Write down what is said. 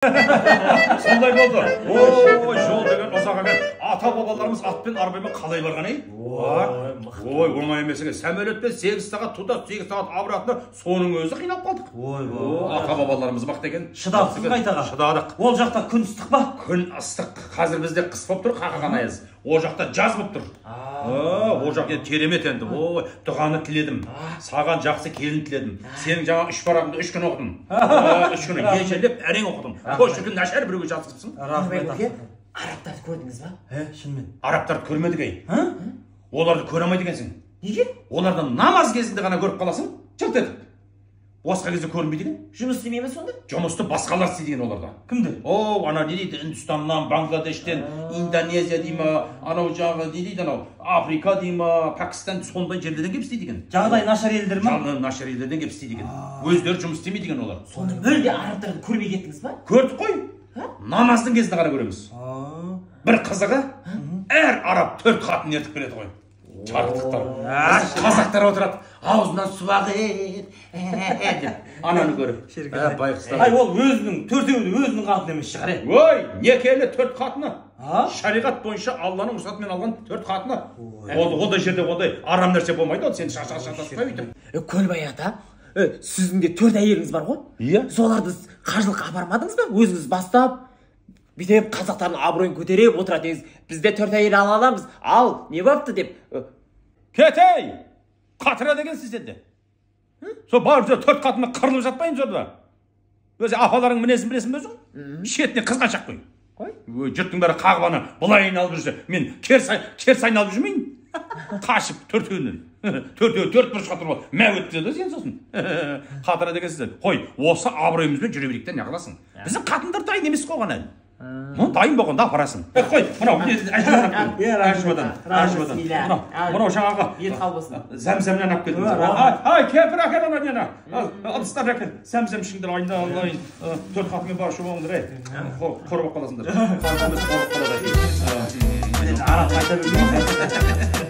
Сондай болды. Ой, жол деген ұзақ екен. Ата бабаларымыз атпен, арбамен қалай барған, ей? Ой, оңай емес екен. Самолетпен 8 сағат туда, 8 сағат обратно, соның өзі қиналып қалдық. Ой, ата бабаларымыз мықты екен. Шыдапсыз қайтаға. Шыдадық. Ол жақта күн ыстық па? Күн ыстық. Қазір бізде қыс болып тұр, қақаған аяз. Ол жақта жаз болып тұр. Ол жақ енді керемет енді. Ой, дұғаны тіледім. Саған жақсы келін тіледім. Сенің жаңа 3 парағыңды 3 күн оқыдым. 3 күн ежелеп әрең оқыдым. Қой, шүкір, нашар біреуге жазғызыпсың. Рахмет. Арабтарды көрдіңіз ба? Шынымен. Арабтарды көрмедік, ей. Оларды көре алмайды екенсің. Неге? Оларды намаз кезінде ғана көріп қаласың, жылт етіп. Басқа кезде көрінбейді екен. Жұмыс істемей ме сонда? Жұмысты басқалар істейді екен оларда. Кімдер? О, ана не дейді, Үндістаннан, Бангладештен, Индонезия дей ма, анау жағы не дейді, анау Африка дей ма, Пәкістан, сондай жерлерден келіп істейді екен. Жағдай нашар елдер ма? Жағдай нашар елдерден келіп істейді екен. Өздері жұмыс істемейді екен олар. Сонда мүлде арабтарды көрмей кеттіңіз ба? Көрдік қой. Намаздың кезінде ғана көреміз. Бір қызығы, әр араб 4 қатын ертіп келеді ғой. Жарықтықтар. Қазақтар отырады, аузынан су ағып деп ананы көріп. Байқұстар. Ай, ол өзінің төртеуі де өзінің қатыны емес шығар, е? Ой, некелі 4 қатыны. Шариғат бойынша Алланың рұқсатымен алған 4 қатыны. Ондай жерде ондай арам нәрсе болмайды, ол сені шашаспай өйтіп. Көлбай ата, сіздің де 4 әйеліңіз бар ғой? Иә. Соларды қажылыққа апармадыңыз ба? Өзіңіз бастап, бүйтіп қазақтардың абыройын көтеріп отырады деңіз. Біз де 4 әйел ала аламыз, ал не болыпты деп. Кетей! Қатыра дегенсіз сен де. Сол барып жүр 4 қатынмен қырылып жатпайын сонда. Өзі апаларың мінезін білесің бе өзің? Шетінен қызғаншақ қой. Қой. Ой, жұрттың бәрі қағып ана былай айналып жүрсе, мен теріс айналып жүрмейін. Қашып төртеуінен. Төртеуі төрт бұрышқа тұрып алып, мә өткізеді сен сосын. Қатыра дегенсіз. Қой, осы абыройымызбен жүре берейік те, не қыласың? Біздің қатындар дайын емес қой оған әлі. Мұны дайын болғанда апарасың. Қой, мынау әжуадан, әжуадан. Мынау жаңағы ет қал болсын. Зәмзәмнен алып келдім. Ай, кемпір әкел ана нені. Ыдыстар әкел. Зәмзәм ішіңдер, айналайын. 4 қатынмен барып ішіп алыңдар, ей. Қор болып қаласыңдар. Қор болып қалады. Араб айта бермеймін.